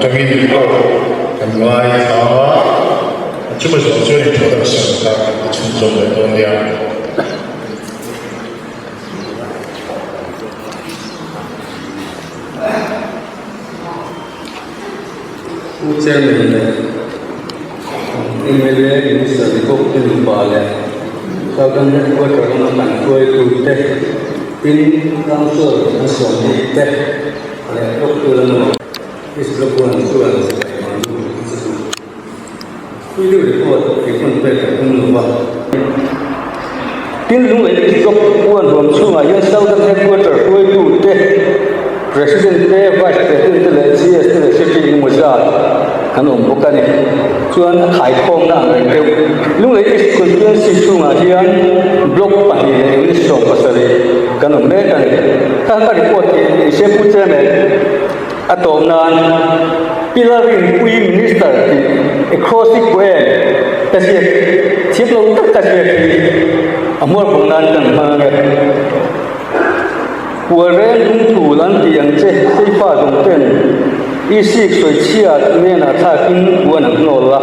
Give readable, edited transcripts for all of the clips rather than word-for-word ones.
atangin report kan ngaithla a, chumi zawh chuan introduction kha kan ti chhunzawm leh dawn nia. Pu Chairman leh mla Minister ni bawk te nupa leh Southern Headquarter lama kan hruaitute tin Council an sawm bik te leh Doctor lama East Block One chuan sipai bang lut an che duh. Video report kei pawn pek ka tum lo va. Tin Lunglei East Block One huam chhungah hian Southern Headquarter hruaitute, President te, Vice President te leh GS te leh Secretary engemaw zat an awm bawk a ni. Chuan a khaikhawmna ang reng deuh. Lunglei East Constituency chhungah hian Block pahnih leh Unit 17 kan awm mek a ni. Kha ka report hi ni se Pu Chairman. A tawp nan Pillar Inpui Minister tih acrostic poem ka ziak thiam lo tak ka ziak hi a hmuar pawh nan kan hmang ang e. Pualreng lungthul an tih ang che Seifa zawng ten i sik sawi chhiat nenah thlakin puan an hnawl a,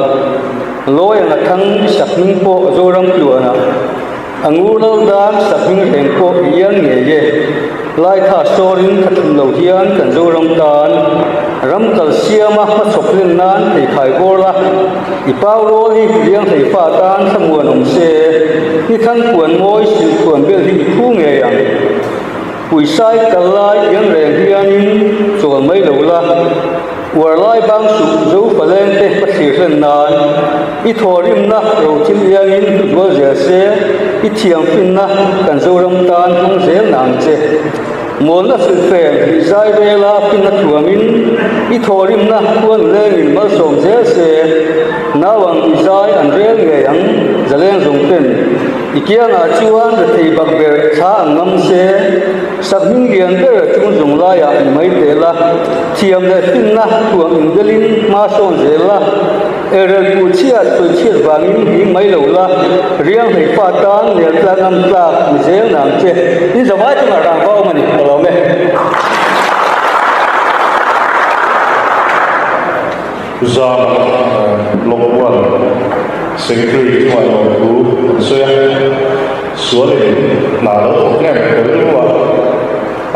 lawi ang a thang i sak hming pawh Zoram tluanah A ngur lo dan sakhming reng pawh i iang ngei e. Laikha sawrin tha thum lo hian kan Zoram tan ram kal siama hmachhawp len nan pheikhai bawr la, i pau rawl hi riang hlei fa tan thlamuan awm se, ni thang puan mawi silh thuan bel hi i phu ngei ang. Puisai kal lai iang reng hianin chawl mai lo la. Uar lai bang suh zo faleng te ka thlir hlen nan i thawhrimna rothil iangin hlu zual zel se, i thiamfinna kan Zoram tan hmang zel nang che. Mawlna hrilhfem hi zai rela finna thuamin i thawhrimna khuanu lengin malsawm zel se, nau ang i zai an rel ngei ang zaleng zawng ten i kiangah chuan rethei bak ber thla ang ngam se. Sakhming lian ber chung zung laiah ni mai teh la, thiam leh finna thuam inbelin hma sawn zel la, erel puh chhiat sawi chhiat vangin him mai lo la, riang hlei fa tan nel tlak ngam tlak ni zel nang che. In zavai chungah rangva awm a ni, ka lawm e. Zama Block One Secretary chungah lawmthu an sawi a, sualin hna lo thawk em ka rilru a,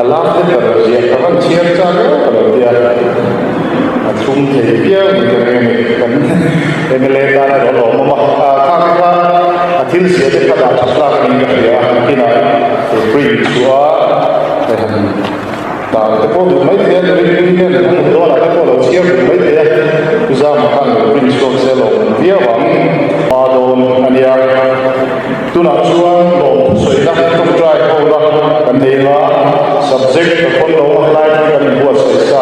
a lak te ber ziah ka van chhiar chak em ka lo ti a, a thlum thei viau ni ka ring a ni, kan mla tan erawh a lawmawm a, kha te kha a thil zia te kha dah that tlak a niin ka hria a, nakinah print chhuah a han Tah te pawh duh mai thei a, Rinpui hian a hmu dawn ah te pawh lo chhiar duh mai thei a, Pu Zama khan lo print chhuak se lo awm viau ang. Hma dawn a nia. Tunah chuan lawmthu sawina tawngtai ho la kan nei anga, subject ka khawn lo a helai hi kan inbuatsaih sa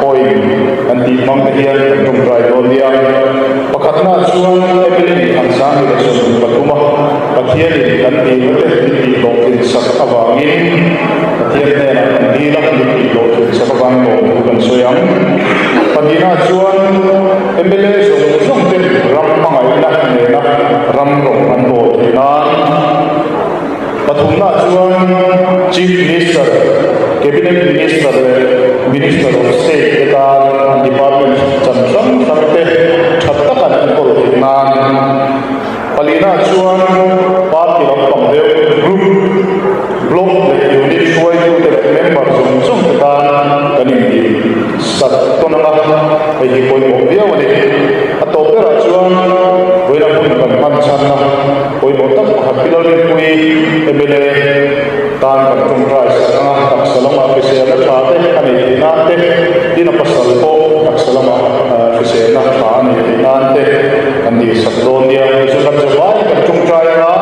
point kan tih hmang te hian kan tawngtai dawn nia. Pakhatnaah chuan Evelyn Thansang leh 23 a Pathianin kan dilna te min tih hlawhtlin sak avangin Pathian hnenah kan dil a, min tih hlawhtlin sak avangin lawmthu kan sawi ang. Pahnihnaah chuan mla zawng zawng ten ram hmangaihna nena ram rawng an bawl theih nan. Pathumnaah chuan Chief Minister, Cabinet Minister leh Minister of State te tan department chan hrang hrang te tha taka an enkawl theih nan. Palina chuan party lampang deuh group, block leh unit hruaitute leh member zawng zawng te tan kan intih sat tawn ang a, hei hi pawimawh viau a ni. A tawp berah chuan vawiina hun kan hman chhanna pawimawh tak pakhat hi Lalrinpuii mla tan kan tawngtai sak ang a, taksa lamah hriselna tha te a neih theih nan te, tin a pasal pawh taksa lamah hriselna tha a neih theih nan te kan nih sak dawn nia. Chu kan zavai kan tawngtai ang a,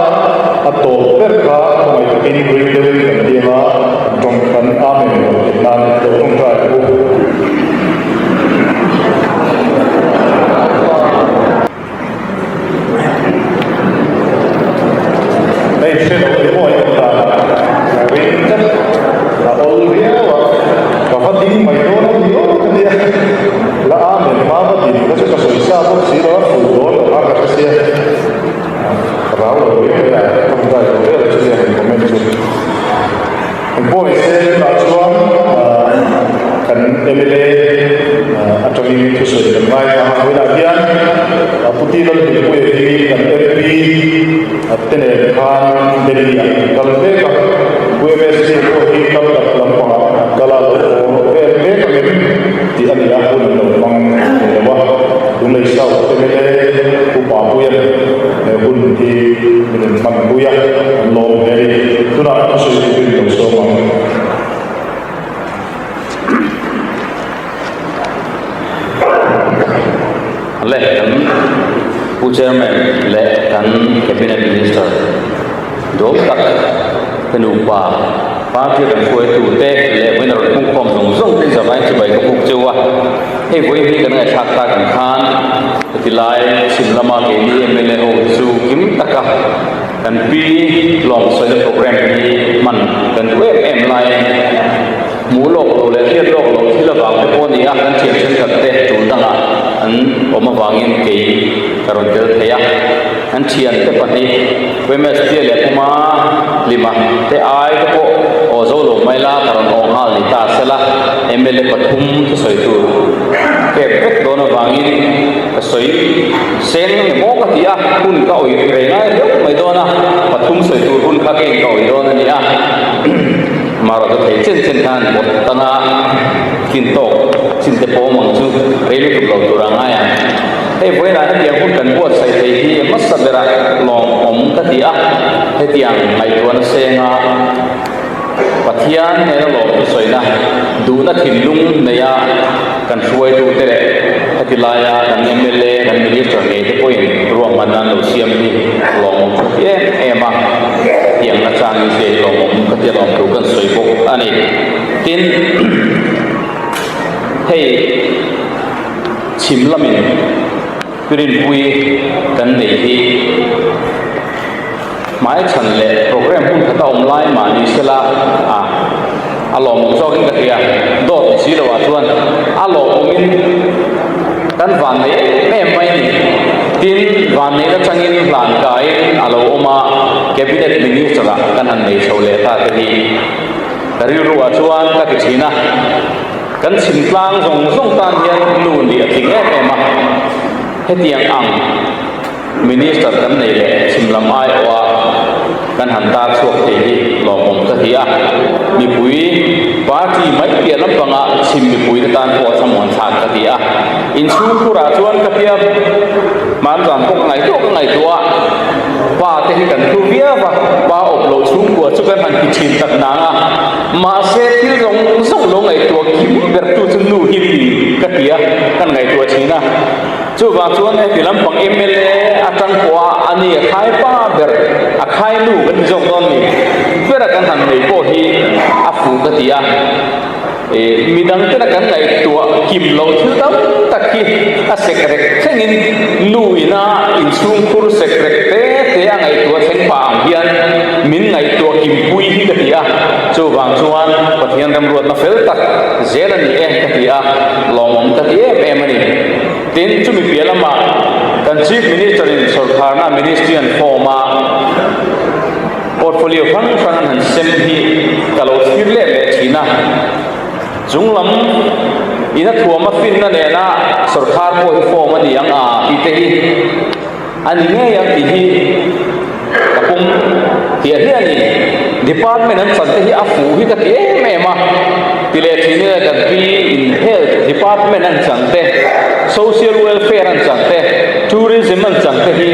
a tawp ber kha khawngaih takin ring deuhin kan ti ang a, kan tawng kan Amen lo theih nan lo tawngtai ang u. Hei hre lo te pawh an awm dan a, ka ring tlat, a awl viau a, ka va ding mai dawn a ni aw ka tia, la amen hma va din kha chu ka sawi sa bawk si lo a, fuh dawn lo kha ka hre sia, ka rau lo riau mai a, tawngtai lo vel chu nia han comment chu. Engpawh ni se tunah chuan kan mla. atangin thusawi kan ngaithla a, vawiinah hian Pu T Lalhlimpuia hi kan MP te nen khan Delhi ah an kal mek a, Pu MST pawh hi Kalkat lampangah an kal a, lo haw vel mek ang em tih a ni a, hun an lo hmang thei lo a, Lunglei South mla Pu Papuia nen he hun hi min rawn hmanpui a, an lawm hle a ni. Tunah thusawi turin lo sawm ang. Le kan Pu Chairman leh kan Cabinet Minister duam tak te nupa party kan hruaitu te leh vawiin a rawn pungkhawm zawng zawng te zavai chibai ka buk cheu a. Hei vawiin hi kan ngaihthlak tak ang khan heti lai chhim lama keini mla ho chu kim taka Kan pi lawmsawina program hi hman kan duh em em laiin hmuh lawk loh leh hriat lawk loh thil avang te pawh a ni a, kan thian thenkhat te tul dangah an awm avangin kei ka rawn tel thei a. Kan thiante pahnih Wemestia leh Puma Hlima te ai te pawh aw zo lo mai la ka rawn aw nghal ni ta sela, mla pathum thusawi tur pek vek dawn avangin ka sawi Seng emaw ka ti a, hun ka awih rei ngai riau mai dawn a, pathum sawi tur hun kha keiin ka awih dawn a ni a. Marawh chu thei chen chen khan bawt tanga tlin tawk chin te pawh awm ang chu rei lutuk lo tur a ngai ang. Hei vawiinah hetiang hun kan buatsaih thei hi hmasa berah lawmawm ka ti a, hetiang ngaihtuahna senga Pathian nena lawmtu sawina duhna thinlung neia kan hruaitute leh heti laia kan mla, kan Minister ngei te pawhin ruahmanna an lo siam hi lawmawm ka ti em em a, hetiang nachangin hriat hi lawmawm ka ti a lawmtu kan sawi bawk a ni. Tin, hei chhim lamin Pirinpui kan neih hi, Hmaichhan leh program hun khat a awm lai mah ni sela a a lawmawm zawkin ka hria. Dawt ni si loah chuan a lawmawmin kan vanneih em em mai a ni. Tin, vanneihna changin hlan kaiin a lo awm a, Cabinet Minister-ah kan han nei chho leh ta te hi ka rilruah chuan ka ti thin a. Kan chhimtlang zawng zawng tan hian nu nih a tling em em a, hetiang ang. Minister kan nei leh chhim lam aiawha kan han tar chhuak thei hi lawmawm ka ti a, mipui party mai piah lampanga chhim mipuite tan pawh a thlamuan thlak ka ti a, inchhungkhurah chuan ka tia hmanzan pawh ka ngaihtuah ka ngaihtuah a, pa te hi kan hlu viau a, pa awp loh chhungkua chu kan han ti thin tak nang a, mahse thil zawng zawng lo ngaihtuah kim bertu chu nu hi ni ka ti a, kan ngaihtuah thin a. Chuvang chuan heti lampang mla atang pawha a ni a khai pa ber, a khai nu kan ti zawk dawn ni, bera kan han nei pawh hi a fuh ka ti a. Ih midang tena kan ngaihtuah kim loh thil tam tak hi a sekrek thlengin nu ina inchhungkhur sekrek te te a ngaihtuah thleng pah ang hian min ngaihtuah kimpui hi ka ti a. Chuvang chuan Pathian remruatna fel tak zel a ni e ka ti a, lawmawm ka ti em em a ni. Tin, chumi piah lamah kan Chief Minister-in sawrkharna Ministry an form a, portfolio hrang hrang an han sem hi ka lo thlir leh leh thin a. Chung lam ina thuama finna nena sawrkhar pawh hi form a ni ang a tih te hi a ni ngei ang tih hi ka pawm hliah hliah a ni. Department an chan te hi a fuh hi ka ti em em a, ti leh thin ila kan pi in Health Department an chan te, Social Welfare an chan te, Tourism an chan te hi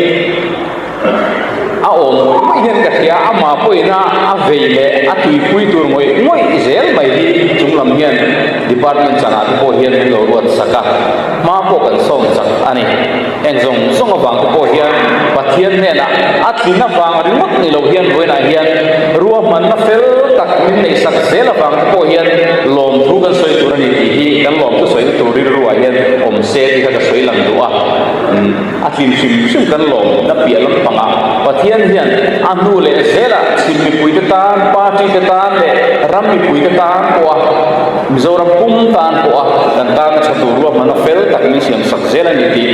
a awm ngawih ngawih hian ka hria, amah pawhin a a vei leh a tuipui tur ngawih ngawih zel mai hi chunglam hian Department chanah te pawh hian min lo ruat sak a, hma pawh kan sawm chak a ni. Heng zawng zawng avang te pawh hian Pathian hnenah a tlin avang ringawt ni lo hian vawiinah hian ruahmanna fel tak min neihsak zel avang te pawh hian lawmthu kan sawi tur a ni tih hi kan lawmthu sawina tur rilruah hian awm se tih kha ka sawi lang duh a. A tlin hrim hrim kan lawmna piah lampangah Pathian hian a hnu leh zelah chhim mipuite tan, party te tan leh ram mipuite tan pawha Mizoram pum tan pawha kan tana tha tur ruahmanna fel tak min siam sak zel a ni tih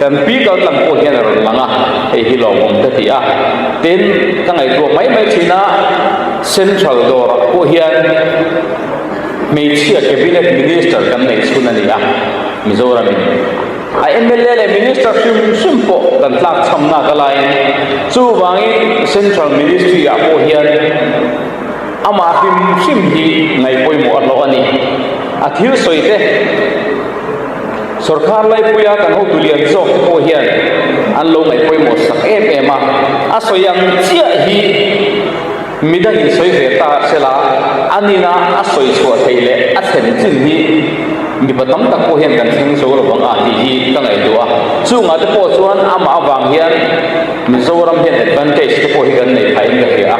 kan pi kal tlang pawh hian a rawn lang a, hei hi lawmawm ka ti a. Tin, ka ngaihtuah mai mai thin a, Central dawrah pawh hian hmeichhia Cabinet Minister kan neih chhun a ni a. Mizoramin a mla leh Minister hrim hrim pawh kan tlakchham nak a laiin chuvangin Central Ministry ah pawh hian amah hrim hrim hi ngaih pawimawh a hlawh a ni. A thil sawi te Sorkar laipuia kan hotu lian zawk te pawh hian an lo ngaih pawimawh sak em em a, a sawi ang chiah hi Midangin sawi ve ta sela, a nina a sawi chhuah theih leh a thlen chin hi mipa tam tak pawh hian kan thleng zo lo vang a tih hi ka ngaihtuah a. Chungah te pawh chuan amah avang hian Mizoram hian advantage te pawh hi kan nei thain ka hria a.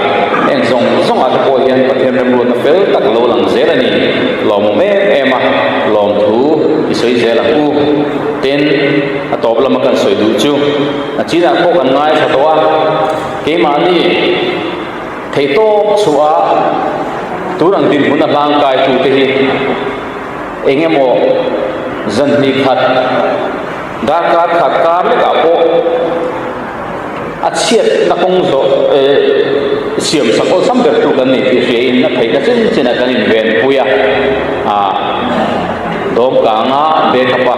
Heng zawng zawngah te pawh hian Pathian remruatna fel tak lo lang zel a ni. Lawmawm em em a, lawmthu i sawi zel ang u. Tin, a tawp lama kan sawi duh chu a chinah pawh kan ngaithla tawh a. Keimahni theihtawp chhuah tun ang dinhmun a hlangkai tute hi eng emaw zan hnih khat, darkar khat kar lekah pawh a chhiatna kawng zawh siam sak awlsam ber tu kan ni tih hriain a theihna chin chinah kan invenpui a, dawmkanga backup a.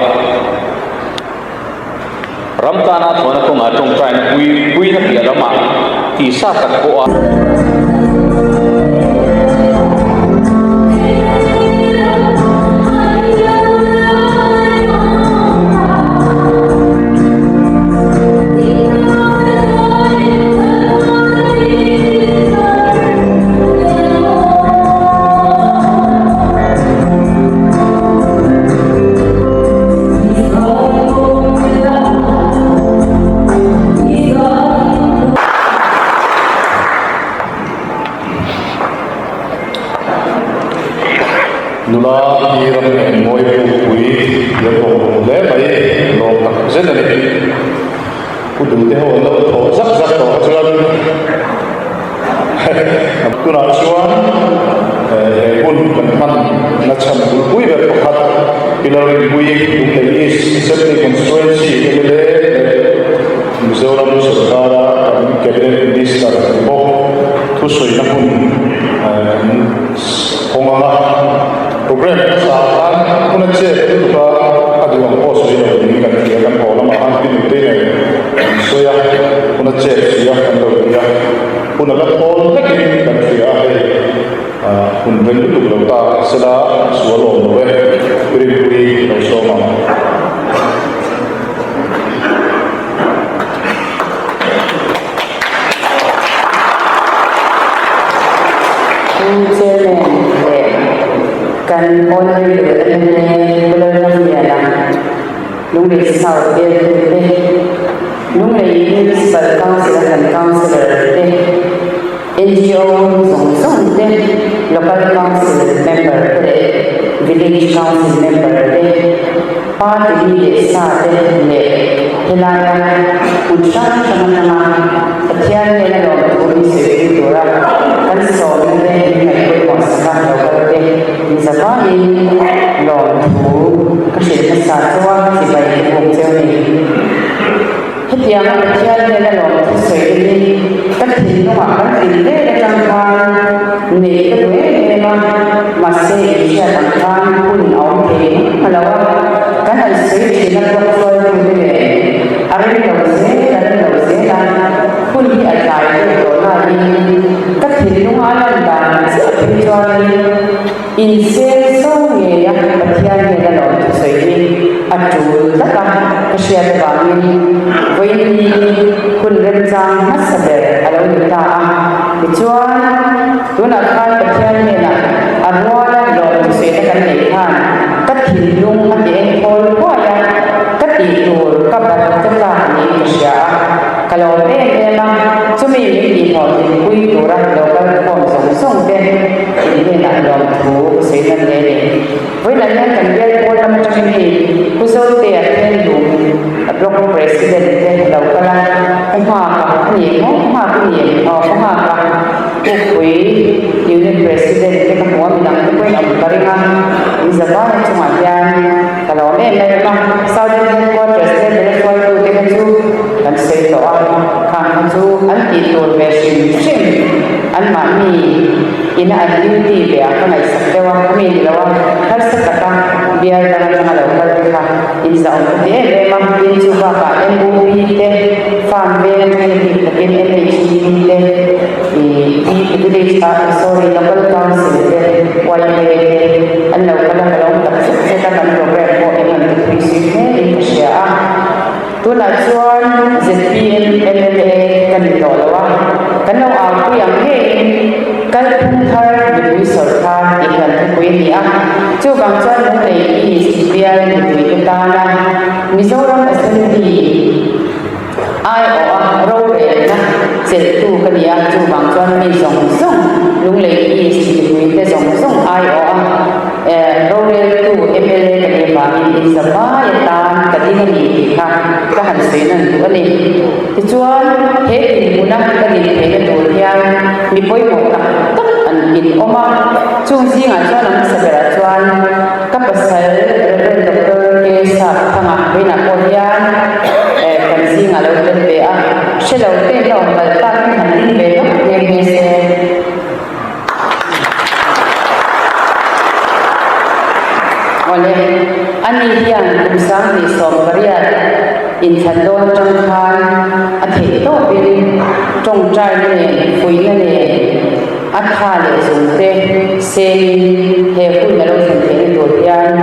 Ram tana thawhna kawngah tawngtaina pui puina piah lamah tisa tak pawh a. Nula hi ram eng mawi pukpui thiam vawng vawng hle mai lawm tak zet a ni. Pu Duhte ho an lo thawh zak zak tawh kha chuan Tunah chuan he hun kan hman na chhan bulpui ber pakhat Pilar Rinpui Lunglei East Assembly Constituency mla leh Mizoram sorkara kan Cabinet Minister ni bawk thusawina hun kan hawng ang a. Programme hmasa khan hun a chet lutuk a, a duh ang pawh sawi lo niin kan hria, kan haw lamah khan Pinute nen kan sawi a, hun a chet si a kan lo ti a. Hun a la thawl hlekin kan hria a, hei hun reng lutuk lo ta sela sual awm lo e, Rinpuii lo sawm ang. Pu Chairman leh kan Honourable mla Pu Lalramliana Lunglei South bialtu te, Lunglei Municipal Council a kan Councillor te, NGO zawng zawng te, Local Council member te leh Village Council member te, Party mi leh sa te leh helaia hmun hrang hrang atanga Pathian nena lawmthu min sawitir tura kan sawmna te min ngaihpawimawh sak a lo kal te Mizavaiin lawmthu ka hrilh hmasa chauh a, chibai ka buk cheu a ni. Hetianga Pathian hnena lawmthu sawi te hi ka thinlungah kan tlin vel atang khan neih ka duh em em a, mahse inhriat ang khan hun a awm thei engmah lo a, kan han sawi thin a block hruaitu te nen a rem lo zel a rem lo zel a, hun hi a tlai deuh tawh laiin ka thinlunga a lan dan chiah phei chuanin inseng so ngei a Pathian hnena lawmthu sawi hi a tul tlat a ka hriat avangin vawiin hun remchang hmasa ber a lo ni ta a. Tichuan, tunah khan Pathian hnenah a ruala lawmthu sawina kan neih khan ka thinlung a ti engthawl huai a, ka tih tur ka bat ka tlak niin ka hria a, ka lawm em em a, chumi min tihhlawhtlinpui tura lo kal khawm zawng zawng te in hnenah lawmthu ka sawi nan hle a ni. Vawiinah hian kan bial pawl lam atangin hei Pu Zotea Thenlung Block President te lo kal a, ka nghak a, a ni emaw ka nghak a ni em aw ka nghak a, Pukpui Unit President te ka hmu a, midang te pawhin awm ka ring a, in zavaia chungah hian ka lawm em em a, Southern Headquarters te bela hruaitu te kha chu kan sawi tawh a, khang kha chu an tih tur ve hrim hrim anmahni. Ina an duty ve a ka ngaihsak deuh a, mi ni lo a, harsa taka bial dang atanga lo kal te kha. YMA te an lo kal a, ka lo awm tak zet zet a, kan program pawh eng an ti pui zui hle in ka hria a. Tunah chuan zpm mla ka ni tawh lo a, kan lo aupui ang ngeiin kalphung thar mipui sawrkar tih hian thupui a ni a. Chuvang chuan Lunglei East bial mipuite tana Mizoram Assembly aiawha rorelna chelhtu ka ni a, chuvang chuan mi zawng zawng Lunglei East mipuite zawng zawng aiawha roreltu mla ka nih avangin inzavai atan ka ding a ni tih kha ka han sawi nan duh a ni. Tichuan, he dinhmuna ka din theihna tur hian mi pawimawh tak tak an in awm a, chung zingah chuan a hmasa berah chuan ka pasal Rev. Doctor K. Sap Thanga vawiinah pawh hian kan zingah lo tel ve a, hre lo te la awm palh takin han ding ve lawk nghe nghe se. Awle, ani hian kum 2018 inthlan dawn atang khan a theih tawpin tawngtaina nen, fuihna nen a tha leh zungte sengin he hun a lo thlen theihna tur hian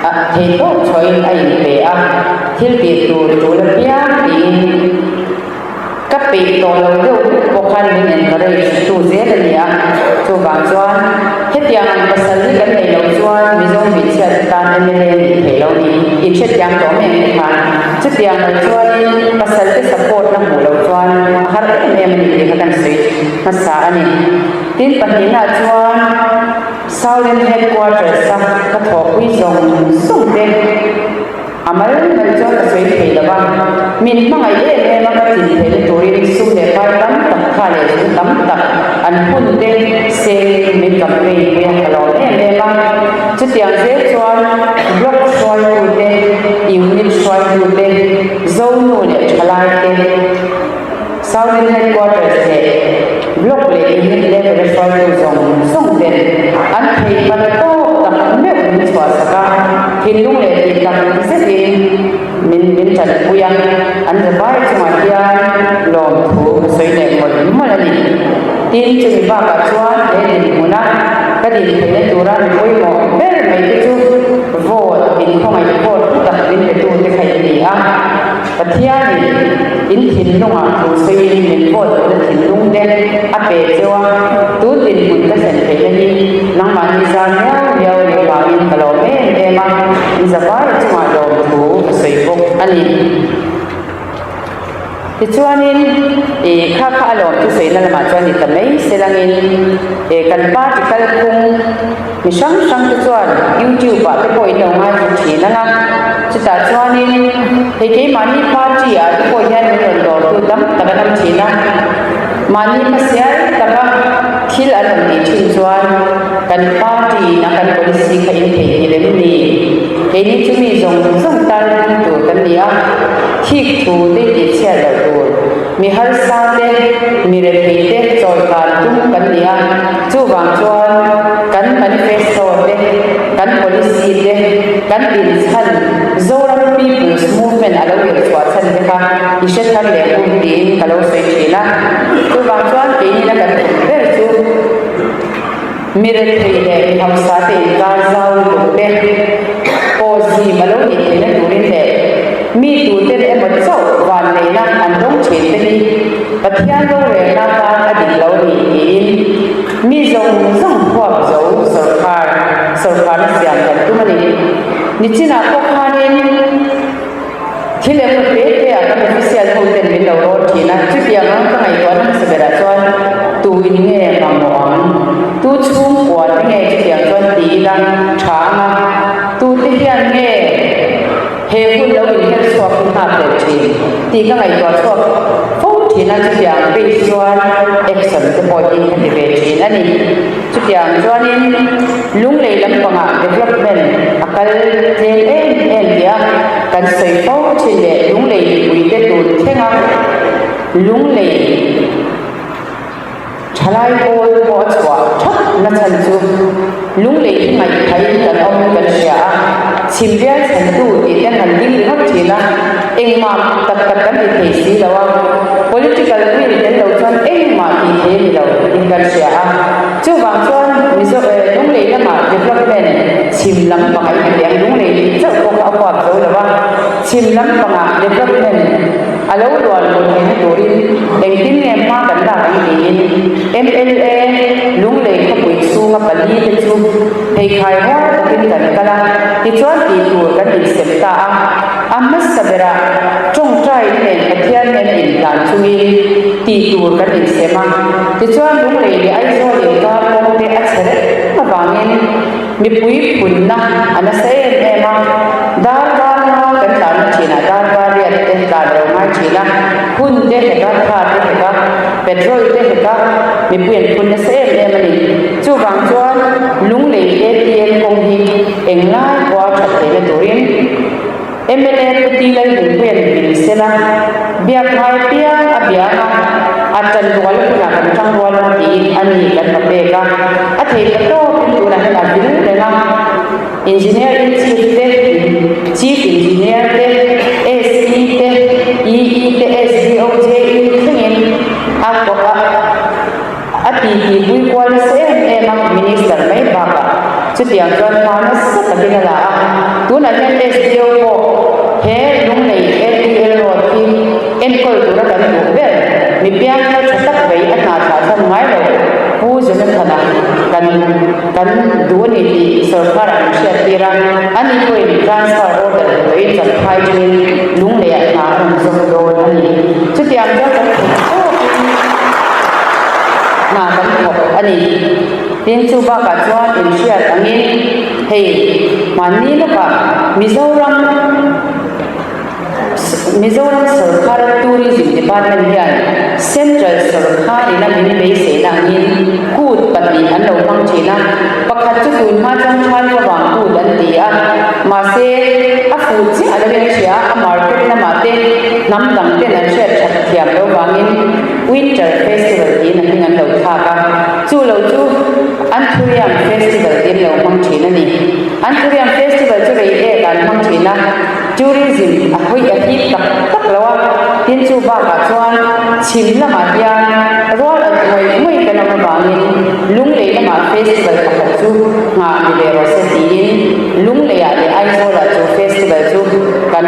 a theih tawp chhuahin a inpe a, thil tih tur tul apiang tiin. Ka peih tawh lo deuh vek pawh khan min encourage tu zel a ni a, chuvang chuan hetiang ang pasal hi kan neih loh chuan Mizo hmeichhia te tan mla nih theih lo ni in hrethiam tawh mai ang te khan. Chutiang lo chuanin pasal te support na hmuh loh chuan a har em em a ni tih kha kan sawi hmasa a ni. Tin pahnihna chuan Southern Headquarters a ka thawhpui zawng zawng te, A mal mai chuan ka sawi thei lo va, min hmangaih em em a ka tlin theihna turin sum leh pai tam tak kha leh zu tam tak an hun te sengin min campaign pui a, ka lawm em em a. Chutiang zel chuan block hruaitute, unit hruaitute, Zonu leh thalaite, Southern Headquarters leh block leh unit level a hruaitu zawng zawng ten an theih hman tawk tak meuh min chhuahsak a, thinlung leh tih tak zetin min min tanpui a, an zavai chungah hian lawmthu ka sawi leh mawlh mawlh a ni. Tin, chumi bakah chuan he dinhmuna ka din theihna tura mi pawimawh ber mai te chu vote inkhawngaih vote tak min petute kha in ni a. Pathianin in thinlungah thu sawiin min vote duhna thinlung te a pe cheu a, tun dinhmun ka thlen theihna hi nangmahni zar miau miau leh vangin ka lawm em em a, in zavai chungah lawm thu ka sawi bawk a ni. Tichuanin, ih kha kha a lawm thu sawina lamah chuan ni ta mai se langin, eh kan party kalphung mi hrang hrang te chuan YouTube ah te pawh in lo ngaithla thin ang a, chutah chuanin hei keimahni party ah te pawh hian min rawn dawrtu tam tak an awm thin a, mahni hmasial taka thil an rawn tih thin chuan kan party in a kan policy kha in theihnghilh em ni? Keini chu mi zawng zawng tan ding tur kan ni a, thik thu te tih chhiat loh tur, mi harsa te, mi rethei te chawikan tum kan ni a, chuvang chuan kan manifesto te, kan policy te, kan inchhan Zoram People's Movement a lo irh chhuah chhan te kha i hre thar leh hun tiin ka lo sawi thin a, chuvang chuan keini la kan tum ber chu, Mi rethei leh mi hausa te inkar zau lutuk te pawh zim a lo nih theihna turin leh mi tuten emaw chauh vanneihna an dawng thin te hi Pathian rorelna tan a dik lo a ni tiin mi zawng zawng huap zo sawrkar sawrkarna siam kan tum a ni. Nichinah pawh khanin thil emaw te te ah kan official ho ten min lo rawn thin a, chutiang ang ka ngaihtuahna hmasa berah chuan tu in nge mamawh ang, tu chhungkua te nge chutiang chuan ti ila tha ang a, tu te hian nge he hun lo inher chhuak hi nghak leh thin tih ka ngaihtuah chhuak fo thin a, chutiang page chuan action te pawh hi ka ti ve thin a ni. Chutiang chuanin Lunglei lampangah development a kal tlem em em tih a kan sawi fo thin leh Lunglei mipuite tun thlenga Lunglei thalai pawl pawh a chhuah thap na chhan chu Lunglei hi ngaihthain kan awm kan hria a. Chhim bial chhantu tih te an han ding ringawt thin a, engmah tak tak kan ti thei si lo a, political will tel lo chuan engmah tih thei a ni lo in kan hria a. Chuvang chuan Mizo Lunglei lamah development chhim lampangah i ti ang, Lunglei tih chauh pawh kha a huap zo lo a, chhim lampangah development a lo luan luh theihna turin engtin nge hma kan lak ang tiin mla Lunglei khawpui chhunga pali te chu pheikhai rual takin kan kal a, tichuan tih tur kan insem ta a. A hmasa berah tawngtai nen Pathian nen inhlan chungin tih tur kan insem a, tichuan Lunglei leh Aizawl inkar kawng te a chhe reng avangin mipui phunna a nasa em em a, darkar nga kan tlanna thinah darkar riat te tlan lo ngai thin a, hun te hek a, tha te hek a, petrol te hek a, mipui an phun nasa em em a ni. Chuvang chuan Lunglei ATM kawng hi Englai pawha that theihna turin mla Pu Ti Lalhimpuia'n min sel a, biak ngai piang a biang a, a tan rual hunah kan tang rual ang tiin a ni kan va pek a, a thei ta tawpin tunah hian a vil reng a, Engineer in Chief te, Chief Engineer te, SE te, EE te, SDO, JE thlengin a a. A titi pui kual nasa em em a, Minister mai bakah chutiang chuan hma nasa takin a la a. Tunah hian SDO pawh he Lunglei ATL Road hi enkawl tura kan duh ber mi piangthar tha tak vei a hna thlah chhan ngai lo Pu Jonathan-a kan kan duh a ni tih sawrkarah kan hriat tir a, ani pawhin transfer order pe tawhin Champhai tangin Lungleiah hna a rawn zawm dawn a ni. Chutiang chuan kan theih tawkin hna kan thawk a ni. Tin, chu bakah chuan inhriat angin hei hmanni lawkah Mizoram Mizoram sawrkhara Tourism Department hian Central sawrkharin a min beiseina angin kut pahnih an lo hmang thin a, pakhat chu tun hma chuan Thalua vang kut an ti a, mahse a fuh chiah lo in a hria a, market lamah te hnam dang ten an hriat that thiam lo vangin Winter Festival tiin a hming an lo thlak a, chu lo chu Anthurium Festival tiin lo hmang thin a ni. Anthurium Festival chu rei ek an hmang thin a, tourism a hawi a hip tak tak lo a, tin chu bakah chuan chhim lamah hian rual at ngawih ngawih kan awm avangin Lunglei lamah festival pakhat chu nghah ni ve rawh se tiin Lungleiah leh Aizawlah chu festival chu kan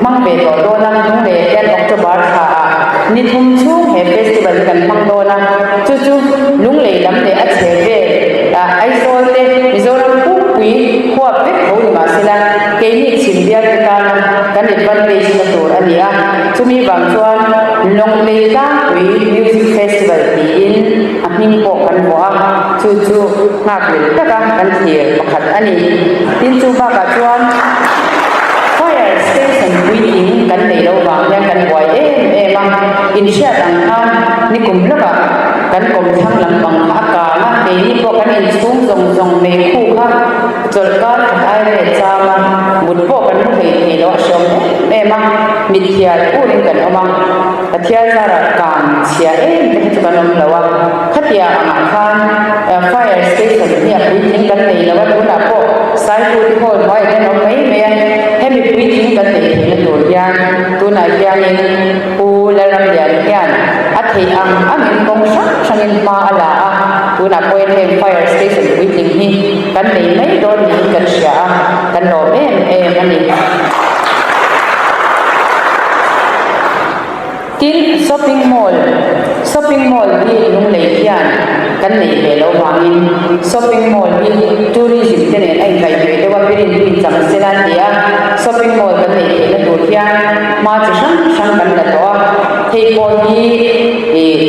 hmang ve tawh dawn a, Lungleiah hian October thla ah ni thum chhung he festival hi kan hmang dawn a, chu chu Lunglei lam leh a chhe vel ah Aizawl te Mizoram pumpui huap vek tho ni mahsela keini chhim bial te tana kan advantage na tur a ni a, chumi vang chuan Lunglei tlangpui Music Festival tiin a hming pawh kan vuah a, chu chu nghak lel taka kan thlir pakhat a ni. Tin chu bakah chuan Fire Station puitling kan neih loh vang hian kan buai em em a, inhriat ang khan nikum lawkah kan kawmthlang lampang kha a kang a, keini pawh kan inchhung zawng zawng meikhu kha chawlhkar khat ai leh cham a, mut pawh kan mu hlei thei lo a hreawm em em a, mithial urin kan awm a, Pathian zarah kang chhia em te kha chu kan awm lo a, khatia angah khan Fire Station hi a puitling kan nei lo a, tunah pawh Saiput Hall hnuaiah hian awm mai mai a, hemi puitling kan neih theihna tur hian tunah hianin Pu Lalramlian hian a theih ang angin kawng hrang hrangin hma a la a, tunah pawhin heng Fire Station puitling hi kan nei mai dawn niin kan hria a, kan lawm em em a ni. Tin, shopping mall, shopping mall hi Lunglei hian kan neih ve loh vangin shopping mall hi tourism te nen a inkaihhnawih deuh a, birin hi inchang sela a ti a, shopping mall kan neih theihna tur hian hma chi hrang hrang kan la tawh a, hei pawh hi ih.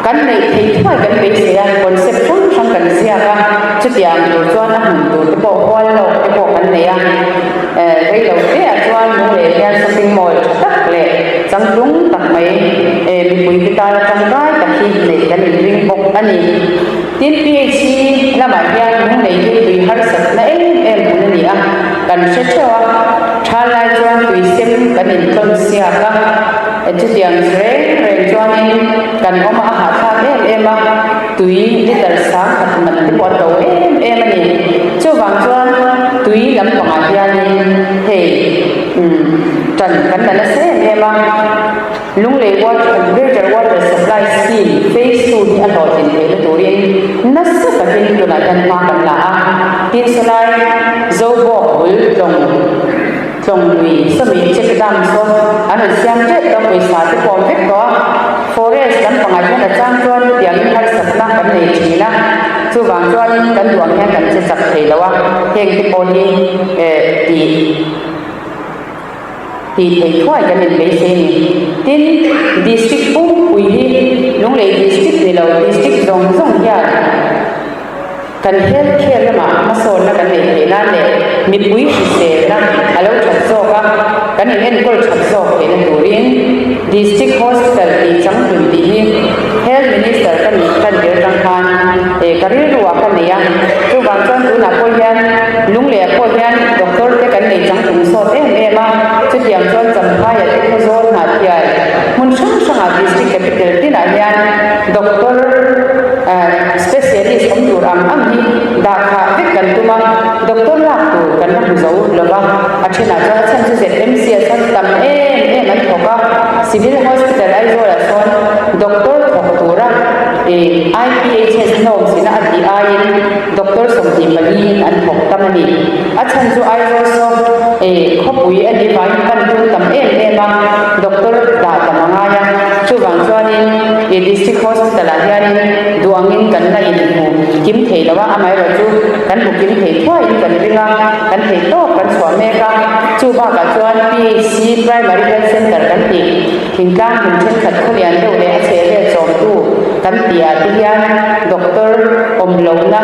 Kan neih theih thuai kan beisei a, concept hrang hrang kan ziak a, chutiang tur chuan a hmun tur te pawh hual lawk te pawh kan nei a. Rei lo te ah chuan Lunglei hian shopping mall tha tak leh changtlung tak mai mipui te tana tangkai tak hi neih kan inring bawk a ni. Tin, PHC lamah hian Lunglei hi tui harsatna em em hmun a ni a, kan hre theuh a, tha lai chuan tui sem kan intlawn siak a. Chutiang reng reng chuanin kan awm a hahthlak em em a, tui liter 10,000 man te pawh a to em em a ni. Chuvang chuan tui lampangah hianin hei ṭan kan la nasa em em a. Lunglei Water Greater Water Supply Scheme Phase II hi a hlawhtlin theihna turin nasa takin tunah hian hma kan la a. Tin sawlai Zobawk bul tlawng tlawng lui sawmi check dam saw an rawn siam tep tawh a, pawisa te pawh awm vek tawh a. Forest lampangah hian a chang chuan hetiangin harsatna kan nei thin a, chuvang chuanin kan duh ang hian kan che chak thei lo a, heng te pawh hi eh tih. Tih theih thuai kan inbeisei a ni. Tin, District pumpui hi Lunglei District ni lo District zawng zawng hian kan health care lamah hmasawnna kan neih theih nan leh mipui hriselna a lo that zawk a, kan in enkawl that zawk theihna turin District Hospital tih changtlun tih hi Health Minister ka nih tan tir atang khan ka rilru ah ka nei a. Chuvang chuan tunah pawh hian Lungleiah pawh hian doctor te kan nei changtlung sawt em em a, chutiang chuan Champhaiah te Khawzawl Hnahthial hmun hrang hrangah district capital tinah hian doctor specialist awm tur ang ang hi dah khah vek kan tum a, doctor lak tur kan la hmu zo lo va, a thenah chuan a chhan chu ZMC ah sawn tam em em an thawk a, Civil Hospital Aizawlah sawn doctor thawk tura IPHS hnawm sina a tih aiin Doctor 24 in an thawk tam a ni. A chhan chu Aizawl saw khawpui a nih vangin pan tum tam em em a, doctor dah tam a ngai a. Chuvang chuanin District Hospital ah hianin duh angin kan la inhmu kim thei lo a, amaherawh chu kan hmu kim thei thuaiin kan ring a, kan thei tawk kan chhuah mek a. Chu bakah chuan PHC, Primary Health Centre kan tih thingtlang hmun thenkhat khawlian deuh leh a chhehvel chawmtu kan tih ah te hian doctor awm lohna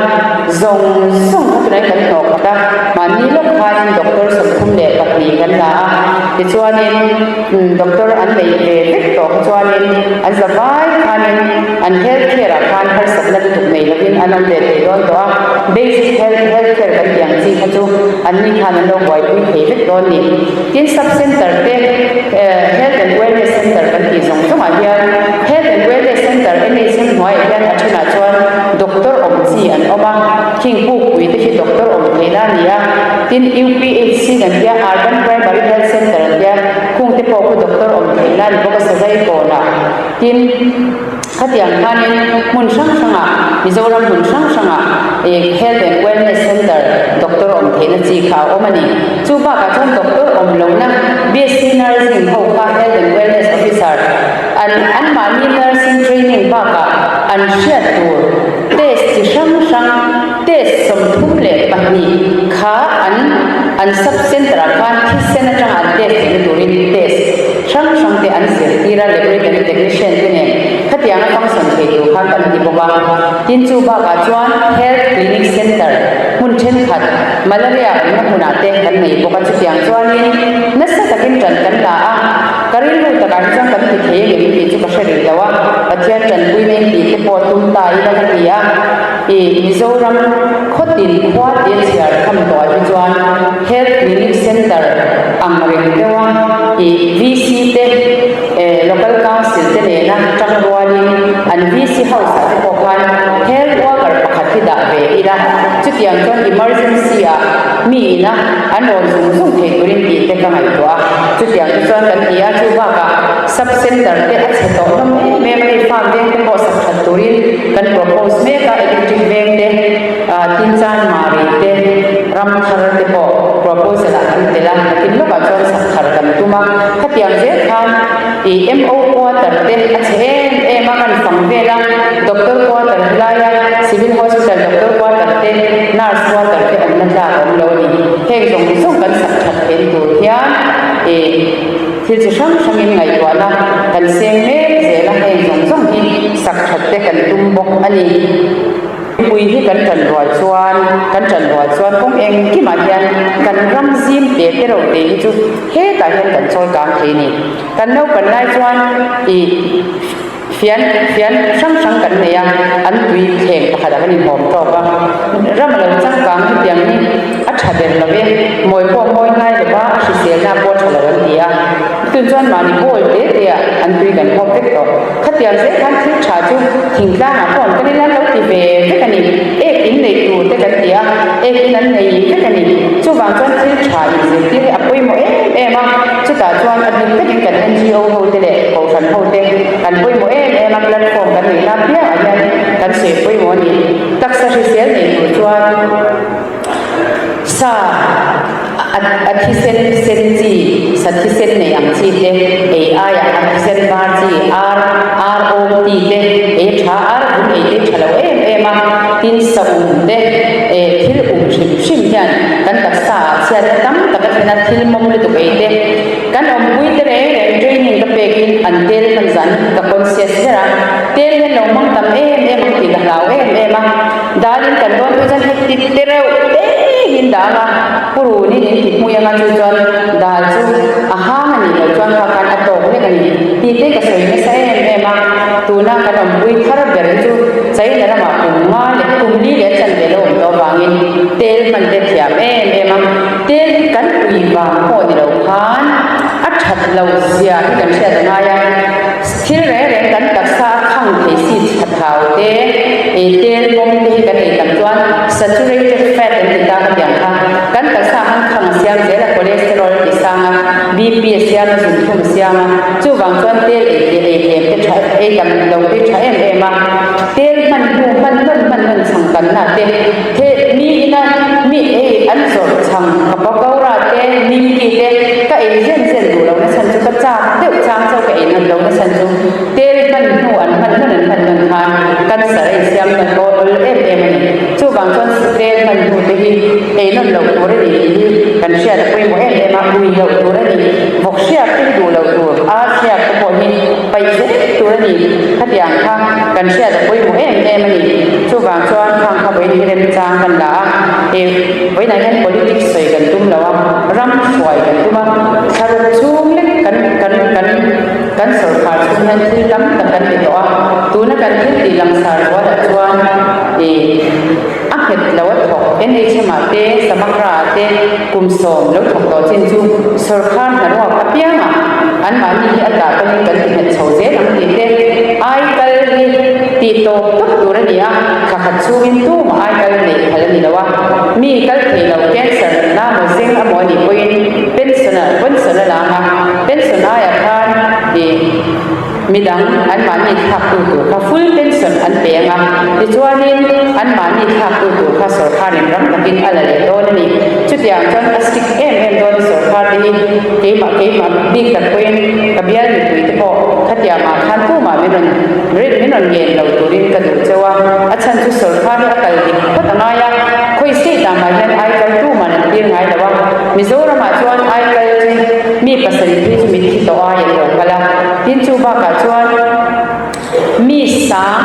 zawng zawng kha tunah hian kan hnawh khat a, mahni lawk khanin doctor 32 kan la a, tichuanin doctor an neih ve vek tawh kha chuanin an za vai khanin an health care ah khan harsatna lutuk nei lovin an awm ve thei dawn tawh a, basic health health care kan tih ang chi kha chu anni khan an lo buaipui thei vek dawn ni. Tin sub center te health and wellness center kan tih zawng zawngah hian health and wellness center NHM hnuaiah hian a thenah chuan doctor awm chi an awm a, khing pukpui te khi doctor awm theihna a ni a, tin UPHC kan tia Urban Primary Health Center an tia khung te pawh khu doctor awm theihna a ni bawk a Sazai kawnah tin Khatiang khanin hmun hrang hrangah, Mizoram hmun hrang hrangah Health and Wellness Centre doctor awm theihna chi kha a awm a ni. Chu bakah chuan doctor awm lohna BSc Nursing ho kha Health and Wellness Officer an anmahni nursing training bakah an hriat tur test chi hrang hrang test 32 kha an an sub centre ah khan thisen atanga an test theihna turin test hrang hrang te an zirtir a, laboratory technician te nen khatianga function thei tur khan kan ti bawk a. Tin chu bakah chuan health clinic centre hmun thenkhat malaria awmna hmunah te kan nei bawk a, chutiang chuanin nasa takin ṭan kan la a, ka rilru takah hi chuan kan ti thei a ngem tih chu ka hre rih lo a, Pathian ṭanpui nei tih te pawh tum ta ila ka ti a, i Mizoram khawtin khua tia chhiar tham tawhah hi chuan health clinic centre ang reng deuh a i VC te local council te nena tang rualin an VC house ah te pawh khan health worker pakhat hi dah ve ila chutiang chuan emergency ah mi ina an rawn zung zung thei turin tih te ka ngaihtuah a chutiang te chuan kan ti a chu bakah sub center te a chhe tawh hlawm em em a hei farm veng te pawh sak that turin kan propose mek a electric veng te Tinchan Mari te ram thar te pawh proposal ah kan tel a, nakin lawkah chuan sak thar kan tum a, khatiang zel khan ih MO quarter te a chhe em em a kan fang vel a, doctor quarter helaia civil hospital doctor quarter te nurse quarter te awmna tlak a awm lo a ni. Heng zawng zawng kan sak that theih tur hian ih thil chi hrang hrangin ngaihtuahna kan seng mek zel a, heng zawng zawng hi sak that te kan tum bawk a ni. Mipui hi kan ṭan rual chuan, kan ṭan rual chuan kawng engkimah hian kan ram zim te te reuh te hi chu hetah hian kan chawi kang thei a ni. Kan naupan lai chuan ih fian fian hrang hrang kan nei a, an tui thleng pakhatah kan inhawm tawk a, ram a lo changkang hetiang hi a ṭha ber lo e, mawi pawh mawi ngai lo va, a hriselna pawh a ṭha lo an ti a. Tun chuan mahni bowl te te ah an tui kan hawp vek tawh. Khatiang zel khan thil tha chu thingtlangah pawh an kan ila lo ti ve vek a ni. Ek in neih tur te kan ti a, Ek in an nei vek a ni. Chuvang chuan thil tha inzirtir hi a pawimawh em em a, chutah chuan a bik takin kan NGO ho te leh Kohhran ho te kan pawimawh em em a, platform kan neihna apiangah hian kan sawi pawimawh a ni. Taksa hrisel nei tur chuan sa a thisen sen chi, sa thisen nei ang chi te ei aiah a thisen var chi, ar, ar awm ti te ei a tha, ar vun ei te tha lo em em a, tin sa um te eh thil um hrim hrim hian kan taksa ah chhiatna tam tak a thlen a, thil mawm lutuk ei te kan awmpui te reng reng training ka pek in an tel hman zan ka conscious ber a, tel hian lo hmang tam em em ang tih ka hlau em em a. Dalin kan dawn pawh chuan heti te reuh te hian dah ang a, pu Runin in ti hmui ang a, chu chuan dal chu a hang a nih loh chuan kha khan a tawk lek a ni tih te ka sawi nasa em em a, tuna kan awmpui thar ber hi chu China ramah kum nga leh kum li leh a chanve lo awm tawh avangin tel hman te thiam em em a, tel hi kan ui vang pawh ni lo khan a that loh zia hi kan hriat a ngai a. Thil reng reng kan taksa a khang thei si thau te, ei tel bawm te hi kan ei tam chuan saturated fat an ti ta ka tiang kha. Kan taksa han khang a siam zel a, cholesterol a ti sang a, BP a siam a, zunthlum a siam a, chuvang chuan tel ei leh ei hlem te tha ei tam lo te tha em em a. Tel hman hnu hman hman hman hman chhang kanna te the mi ina mi ei an zawrh chhang ka pakora te nimki te ka ei zen zen duh lo na chhan chu ka chak deuh chang chauh ka ei nat lo na chhan chu tel hman hnu an hman hman an hman hman khan cancer a insiam hman awl awl em em a ni. Chuvang chuan tel hman hnu te hi ei nawn loh tur a ni tih hi kan hriat a pawimawh em em a, ui loh tur a ni, vawk hriak te hi duh loh tur, ar hriak te pawh hi paih zel tur a ni. Khatiang kha kan hriat a pawimawh em em a ni. Chuvang chuan khang kha vawiin hi remchang kan la a, he vawiinah hian politics sawi kan tum lo a, ram hruai kan tum a, thlaruk chhung lek kan kan kan kan sawrkhar chhung hian thil tam tak kan ti tawh a, tuna kan thil tih langsar zualah chuan ih a nghet lo a thawk NHM ah te Samagra ah te kum sawm lo thawk tawh chin chu sawrkhar hnaruak apiangah anmahni hi a dah tawhin kan ti nghet chho zel ang tih te ai kal hi tih tawp tawp tur a ni a, thla khat chhungin tumah ai kal neih phal a ni lo a, mi kal thei lo cancer natna maw zeng amaw a nih pawhin pension a pension a lang a, pension aiah khan ih midang anmahni thlaktu tur kha full pension an pe ang a, tichuanin anmahni thlaktu tur kha sawrkharin ram takin a la leh dawn a ni. Chutiang chuan a strict em em dawn a sawrkhar te hi keimah keimah bik tak pawhin ka bial mipui te pawh khatiangah khan tumah min rawn min rawn ngen lo turin ka duh cheu a, a chhan chu sawrkhar hi a kal dik phawt a ngai a, khawi state ah mah hian aikal tuman an tir ngai lo a, Mizoramah chuan aikal chu mi pasarih phei chu mitthi tawh ai an lo kal a, tin chu bakah chuan mi sang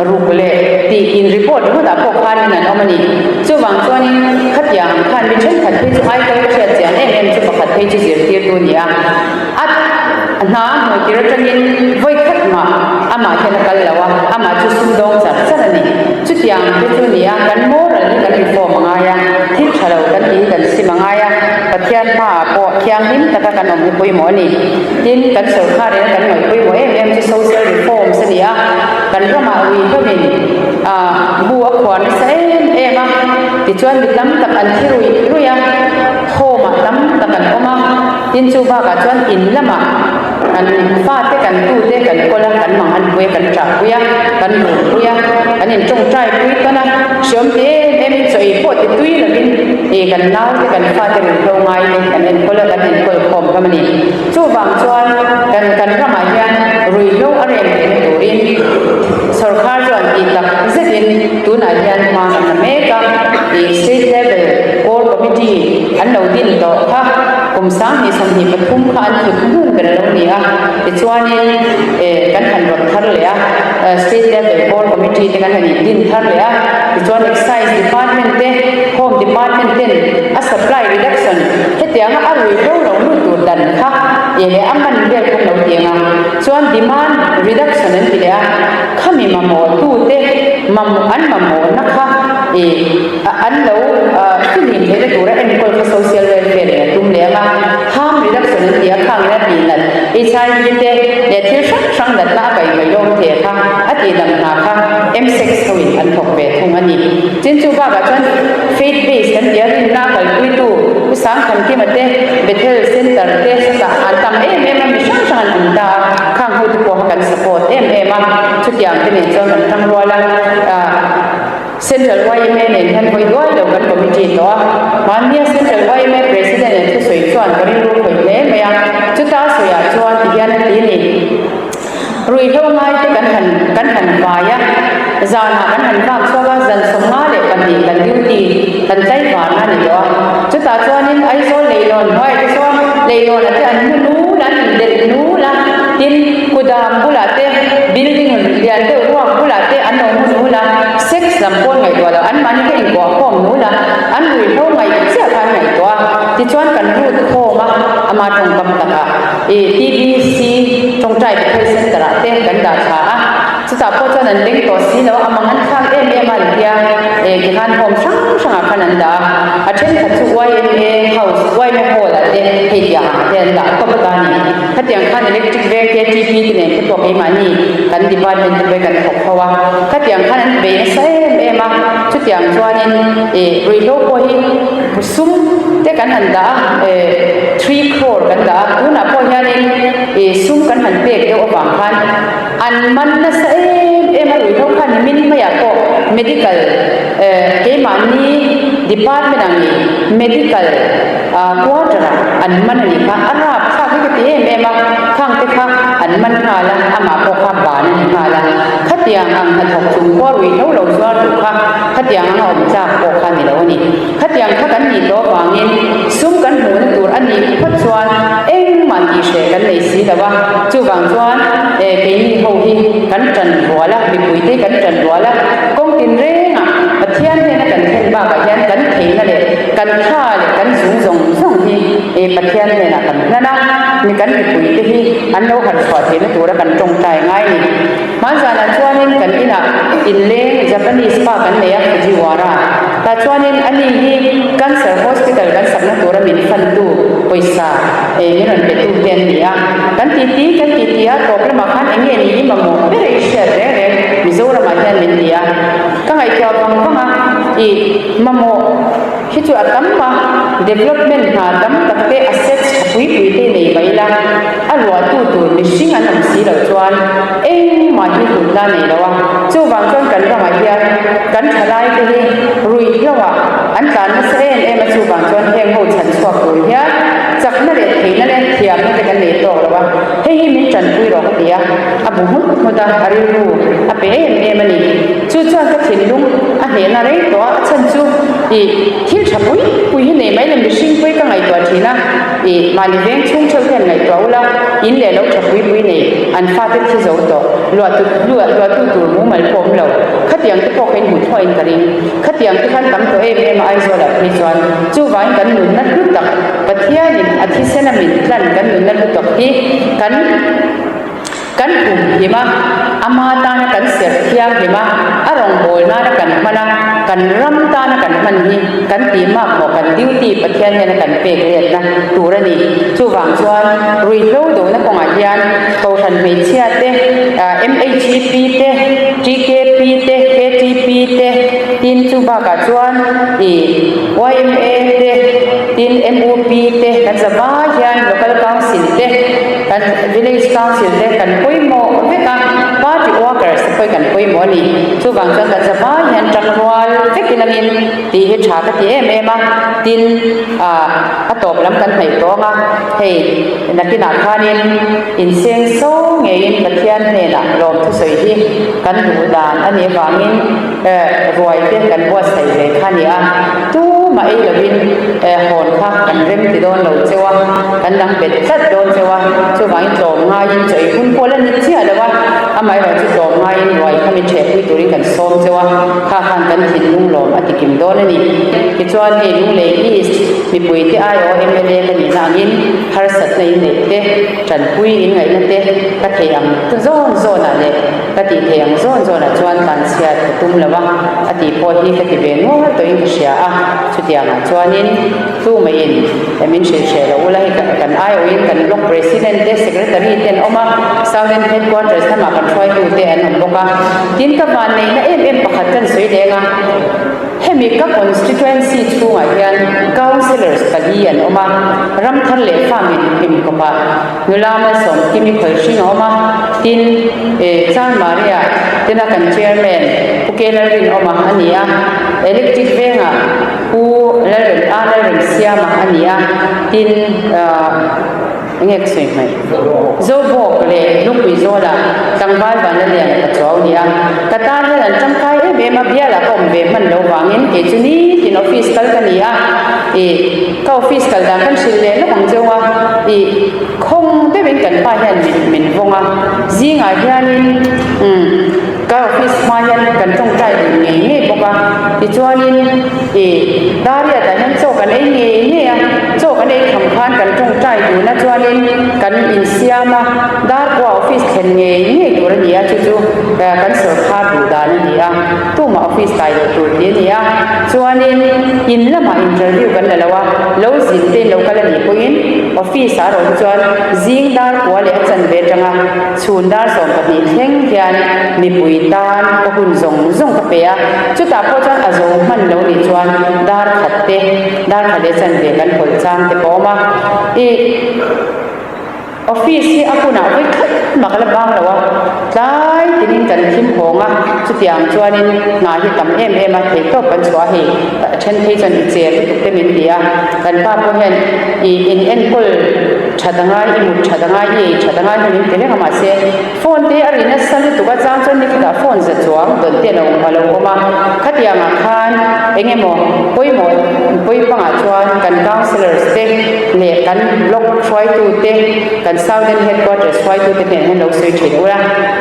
ruk leh tih in report ringawtah pawh khanin an awm a ni. Chuvang chuanin khatiang khan mi thenkhat phei chu aikal ka hriat chian em em chu pakhat phei chu zirtirtu a ni a, a hna hmuh tir atangin vawi khat mah amah hian a kal lo a, amah chu sumdawng char char a ni. Chutiang te chu ni a, kan moral hi kan reform a ngai a, thil tha lo kan tih hi kan sim a ngai a, Pathian hmaah pawh thianghlim taka kan awm hi pawimawh a ni. Tin, kan sawrkar ina kan ngaih pawimawh em em chu social reforms a ni a, kan ramah ui hlawmin bu a khuar nasa em em a, tichuan mi tam tak an thi ruih ruih a, home-ah tam tak an awm a, tin chu bakah chuan in lamah kan fate kan tute kan kawl a, kan mang an pui a, kan ṭah pui a, kan run pui a, kan in ṭawngṭai pui tawn a, hreawm ti em em in chaw ei pawh ti tui lovin ih kan naute kan fate ruihhlo ngai te kan enkawl a, kan enkawl khawm hlawm a ni. Chuvang chuan kan kan ramah hian ruihhlo a rem theihna turin sawrkhar chuan tih tak zetin tunah hian hma kan la mek a, ih state level core committee an lo din tawh kha kum 2023 kha an thut hmun ber a lo ni a, tichuanin eh kan han rawt thar leh a, state level core committee te kan han in din thar leh a, tichuan excise department te home department ten a supply reduction hetianga a ruihhlo lo lut tur dan kha eh leh a man vel khan lo ti ang a, chuan demand reduction an ti leh a, khami mamawh tute mamawh an mamawhna kha eh an lo filim theihna tura enkawl kha social welfare in a tum leh ang a, harm reduction an ti a, khangin a tih nat HIV te leh thil hrang hrang natna a kaihhnawih lawm thei kha a tih dam hna kha MSEX ho in an thawk ve thung a ni. Tin chu bakah chuan. Faith Base kan tih a rinna a kalpuitu Pu Sangthankima te, Bethel Centre te chutah an tam em em a, mi hrang hrang an awm ta a, khang ho te pawh kha kan support em em a, chutiang te nen chuan kan tangrual a, Central yma nen hian hawi duai lo kan committee tawh a, mahnia Central yma President in thusawi chuan ka rilru khawih hle mai a, chuta a sawiah chuan ti hian a ti a ni. Ruihhlo ngaite kan han kan han vai a, zanah kan han vak chhuak a, zan 52 kan duty kan tlaivarna a ni tawh a, chutah chuanin Aizawl leilawn hnuaiah te chuan leilawnah te an mu nul a, an indelh nul a, tin kudam bulah te building lian deuh ruak bulah te an lo mu nul a, sex lam pawn ngaihtuah loh anmahni te inkuah khawm nul a, an ruihhlo ngaih chiah kha an ngaihtuah a, tichuan kan lut khawm a, ama tawngkam takah. I TBC Tawngtai Bethel Centre ah te kan dah thla a, chutah pawh chuan an leng tawh si lo a, amang an thlak em em a an tia, e tikhan home hrang hrangah khan an dah a, a thenkhat chu yma House, yma Hall ah te hei tiang ah te an dah tawp ta a ni. Khatiang khan Electric Veng KTP te nen te pawh keimahni kan department te pawh hi kan thawk ho a, khatiang khan an bei nasa em em a, chutiang chuanin e ruihhlo pawh hi sum te kan han dah a, e 3 crore kan dah a, tunah pawh hianin ih sum kan han pek deuh avang khan an man nasa em em a, ruihhlo khan nimin maiah pawh medical eh keimahni department ang ih medical ah quarter ah an man a nih kha, a rapthlak hi ka ti em em a, khang te kha an man nghal a, amah pawh kha ban a ni nghal a, khatiang ang hnathawk chung pawh ruihhlo lo zuar duh kha khatiang anga awm tlak pawh kha a ni lo a ni. Khatiang kha kan nih tawh avangin sum kan hmuhna tur a nih phawt chuan engmah tihhreh kan nei si lo a, chuvang chuan eh keini ho hi kan tan rual a, mipuite hi kan tan rual a, kawng tinrengah Pathian hnena kan thlen bakah hian kan theihna leh kan tha leh kan zung zawng zawng hi eh Pathian hnenah kan hlan a, mi kan mipuite hi an lo harhchhuah theihna tura kan tawngtai ngai a ni. Hmanzanah chuanin kan inah inleng Japanese pa kan nei a, Fujiwara. Tah chuanin ani hi Cancer Hospital kan sakna tura min fantu pawisa eh min rawn petu te an ni a. Kan titi kan titi a, tawp lamah khan eng nge ni i mamawh ber i hriat reng reng Mizoramah hian min ti a. Ka ngaihtuah vang vang a, ih mamawh hi chu a tam a, development hna tam tak te assets tha pui pui te nei mai ila, a luahtu tur mihring an awm si loh chuan engmah hi hlutna a nei lo a, chuvang chuan kan ramah hian kan thalai te hi ruihhlo ah an tlan nasa em em a, chuvang chuan heng ho chhan chhuak tur hian chakna leh theihna leh thiamna te kan nei tawk lo a, hei hi min tanpui rawh ka ti a, a bu nghut nghut a, a rilru a pe em em a ni. Chu chuan ka thinlung a hnehna rei tawh a, a chhan chu ih thil tha pui pui hi nei mai le mihring pui ka ngaihtuah thin a, ih mahni veng chhung theuh hian ngaihtuah ula, in leh lo tha pui pui nei an fate thi zo tawh, luahtu luah luahtu tur mumal pawh awm lo, khatiang te pawh kha in hmu thuahin ka ring, khatiang te khan tam tawh em em a Aizawlah phei chuan chuvangin kan nunna hlu tak Pathianin a thisena min tlan kan nunna hlu tak hi kan Kan humhim a, ama tana kan serh thianghlim a, a rawngbâwl nana kan hman a, kan ram tana kan hman hi kan tih mak maw kan duty Pathian hnena kan pek letna tur a ni. Chuvang chuan ruihhlo dona kawngah hian Kohhran hmeichhia te, MHEP te, TKP te, KTP te, tin chu bakah chuan ih yma te, tin MUP te kan zavai hian Local Council te, Kan Village Council te kan pawimawh vek a, Party Workers te pawh kan pawimawh a ni. Chuvang chuan kan zavai hian tangrual vek ilangin tih hi tha ka ti em em a, tin ah a tawp lam kan hnaih tawng a, hei nakinah khanin inseng so ngeiin Pathian hnenah lawm thusawi hi kan duh dan a nih avangin eh ruai te kan buatsaih ve kha a ni a, tumah ei lovin eh hawn kha kan rem ti dawn lo cheu a, kan dang bet tlat dawn cheu a, chuvangin tlawm ngaiin chaw ei hun pawh la ni chiah lo a, amaherawh chu tlawm ngaiin ruai kha min ṭhehpui turin kan sawm cheu a, kha khan kan thinlung lawm a ti kim dawn a ni. Tichuan hei Lunglei East mipuite aiawh mla ka nihna angin harsatna inneih te, ṭanpui inngaihna te ka theih ang zawn zawnah leh Ka tih theih ang zawn zawnah chuan tlanchhiat ka tum lo a, a tih pawh hi ka ti ve nual tawhin ka hria a, chutiangah chuanin tumaiin min hrilh hreh lo ula hei kan aiawhin kan block president te secretary te an awm a, Southern Headquarters lamah kan hruaitute an awm bawk a, tin ka vanneihna em em pakhat kan sawi leng a. Hemi ka constituency chhungah hian councillors pali an awm a, Ramthar leh Farm in hlimkawpah nula Malsawmkimi Khawlhring a awm a, tin Chanmari-ah tena kan chairman Pu K Lalrinawma a ni a, Electric Vengah Pu Lalrem A Lalremsiama a ni a, tin Enge ka sawi hmaih? Zobawk leh Lungpui Zawlah tlangval Vanlalian ka chuau nia. Ka tan hian an tangkai em em a, bialah ka awm ve hman lo vangin kei chu nitin office kal ka ni a. Ih, ka office kal dan kan hrilh leh lawk ang cheu a. Ih, khawng deuhin kan pa hian min min vawng a. Zingah hianin umm ka office hma hian kan tawngtai dun ngei ngei bawk a. Tichuanin ih, Dariatah hian chaw kan ei ngei ngei a. Chaw kan ei tham khan kan tawngtai dun a chuanin kan insiam a, Darkua office thlen ngei ngei tur a ni a, chu chu kan sawrkhar duh dan a ni a, tumah office tlai loh tur tih a ni a, chuanin in lamah interview kan la lo a, lo zin te in lo kal a nih pawhin office ah erawh hi chuan zing Darkua leh a chanve atanga chhun dar 12 thleng hian mipui tan ka hun zawng zawng ka pe a, chutah pawh chuan a zo hman lo nih chuan dar khat te Dar khat leh chanve kan hawlh chang te pawh a awm a. Ih, office hi a hunah vawi khat mah ka la bang lo a, tlai tinin kan thim hawng a, chutiang chuanin hna hi tam em em a, theihtawp kan chhuah a hei, a then phei chuan i che lutuk te min ti a, kan pa pawh hian ih in enkawl that a ngai, i mut that a ngai, i ei that a ngai hi min ti reng a, mahse phone te a ri nasa lutuk a, chang chuan nikhatah phone za chuang dawn te a lo awm a, khatiangah khan eng emaw pawimawh pawipangah chuan kan councillors te leh kan block hruaitu te, kan southern headquarters hruaitu te hnenah hian lo sawi thin ula,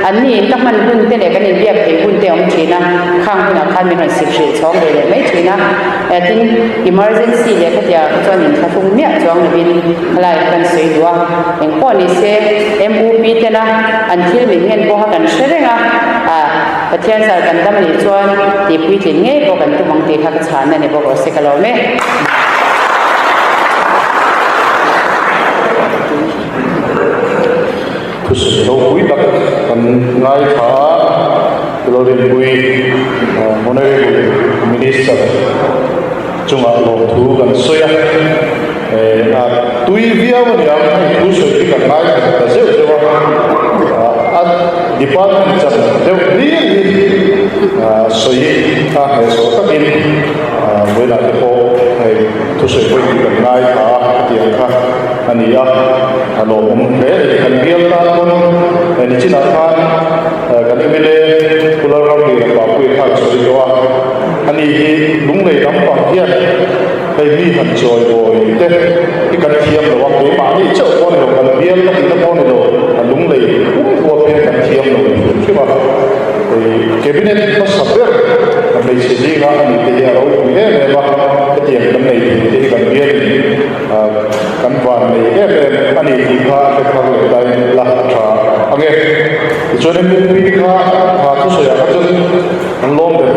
anni in ka hman hun te leh kan inbiak theih hun te a awm thin a, khang hunah khan min rawn sik hrilh chhawng ve leh mai thin a, tin emergency leh khatiangah kha chuan inthlahrung miah chuang lovin khalai kha kan sawi duh a. Engpawh ni se, MUP tena an thil min ngen pawha kan hre reng a, ah, Pathian zar kan dam a nih chuan tih puitlin ngei pawh kan tum ang tih kha ka chhanna ni bawk rawh se ka lawm e. Thusawi ropui tak kan ngaithla a, Lalrinpui Honourable Minister chungah lawmthu kan sawi a. A tui viau a niang, hei thu sawi hi kan ngaithla ta zeuh zeuh a, a department chan deuh hlir hi sawi a hnehsawh takin vawiinah te pawh hei thusawi pawhin hi kan ngaithla a hetiang kha a ni a, a lawmawm hle a ni. Kan bial tan pawn hei nichinah khan kan mla Pu Lalramliana Papuia khan sawi tawh a, ani hi lunglei lampang hian Hei mi han chawi bawi te hi kan thiam lo a, keimahni chauh pawh a ni lo, kan bial ka tihna pawh a ni lo, a lunglei pum huap hian kan thiam lo ni hrim hrim a. Hei cabinet hmasa ber hmeichhe zinga a nih te hi a ropui em em a, hetiang kan nei thei te hi kan bialin kan van nei em em a ni tih kha hre thar leh tain la a tha ang e. Tichuan mipui te kha thusawiah kha chuan an lawm ber.